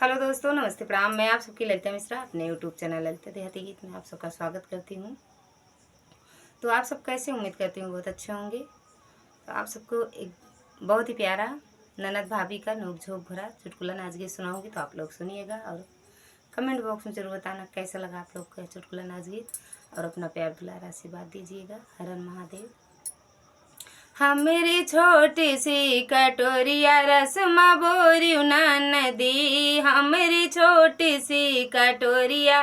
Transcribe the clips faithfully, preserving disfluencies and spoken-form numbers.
हेलो दोस्तों, नमस्ते, प्रणाम। मैं आप सबकी ललिता मिश्रा अपने YouTube चैनल ललिता देहाती गीत में आप सबका स्वागत करती हूँ। तो आप सब कैसे, उम्मीद करती हूँ बहुत अच्छे होंगे। तो आप सबको एक बहुत ही प्यारा ननद भाभी का नोक झोंक भरा चुटकुला नाच गीत सुनाऊंगी, तो आप लोग सुनिएगा और कमेंट बॉक्स में जरूर बताना कैसा लगा आप लोग का चुटकुला नाच गीत, और अपना प्यार दुलार आशीर्वाद दीजिएगा। हर हर महादेव। हमरी छोटी सी कटोरिया रसमा बोरियो ननदी, हमरी छोटी सी कटोरिया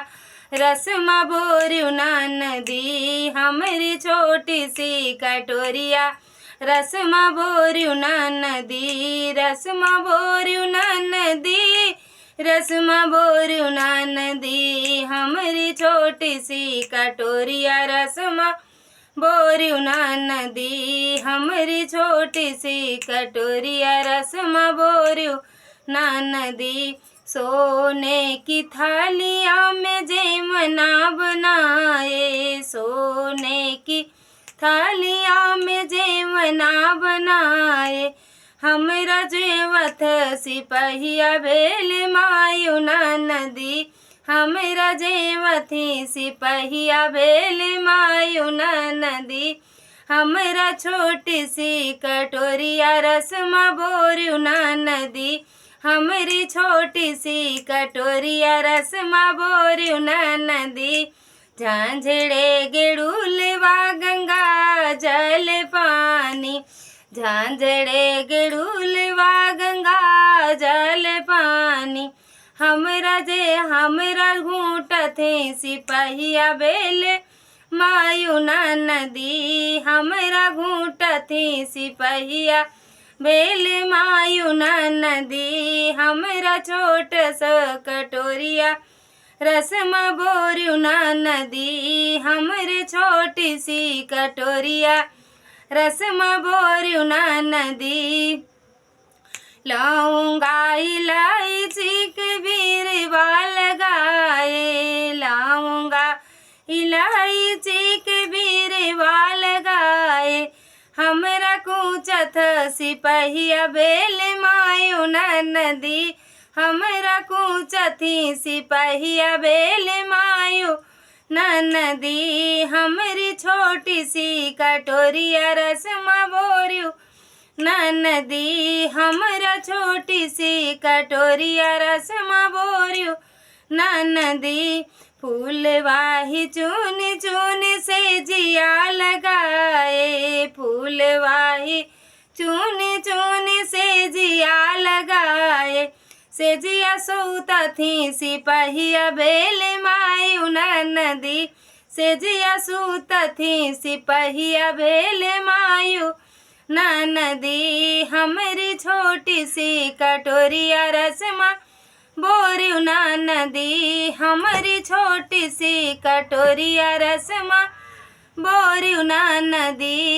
रसमा बोरियो ननदी, हमरी छोटी सी कटोरिया रसमा बोरियो ननदी, रसमा बोरियो ननदी, रसमा बोरियो ननदी, हमरी छोटी सी कटोरिया रसमा बोरियो ननदी, हमरी छोटी सी कटोरिया रसमा बोरियो ननदी। सोने की थालिया में जेवना बनाए, सोने की थालिया में जेवना बनाए, हमरा जेवत सिपहिया भेल मायू ननदी, हमरा जेवत सिपहिया भेल मायू ननदी, हमरा छोटी सी कटोरिया रसमा बोरियो ननदी, हमरी छोटी सी कटोरिया रसमा बोरियो ननदी। झांझड़े गेड़ुलवा गंगा जल पानी, झांझड़े गेड़ुलवा गंगा जल पानी, हमरा जे हमरा घूंटत ही सिपहिया भेल मायू ननदी, हमरा घूंटत ही सिपहिया भेल मायू ननदी, हमरा छोट स कटोरिया रसमा बोरियो ननदी, हमरी छोटी सी कटोरिया रसमा बोरियो ननदी। लौंगा इलायची के बीरवा लगाए, लौंगा इलायची के बीरवा लगाए, हमरा कूचत सिपहिया भेल मायू ननदी, हमरा कूचत सिपहिया भेल मायू ननदी, हमरी छोटी सी कटोरिया रसमा बोरियो ननदी, हमरा छोटी सी कटोरिया रसमा बोरियो ननदी। फूलवा ही चुन चुन सेजिया लगाए, फूलवा ही चुन चुन सेजिया लगाए, सेजिया सूतत ही सिपहिया भेल मायू ननदी, सेजिया सूतत ही सिपहिया भेल मायू ननदी, हमरी छोटी सी कटोरिया रसमा बोरियो ननदी, हमरी छोटी सी कटोरिया रसमा बोरियो ननदी।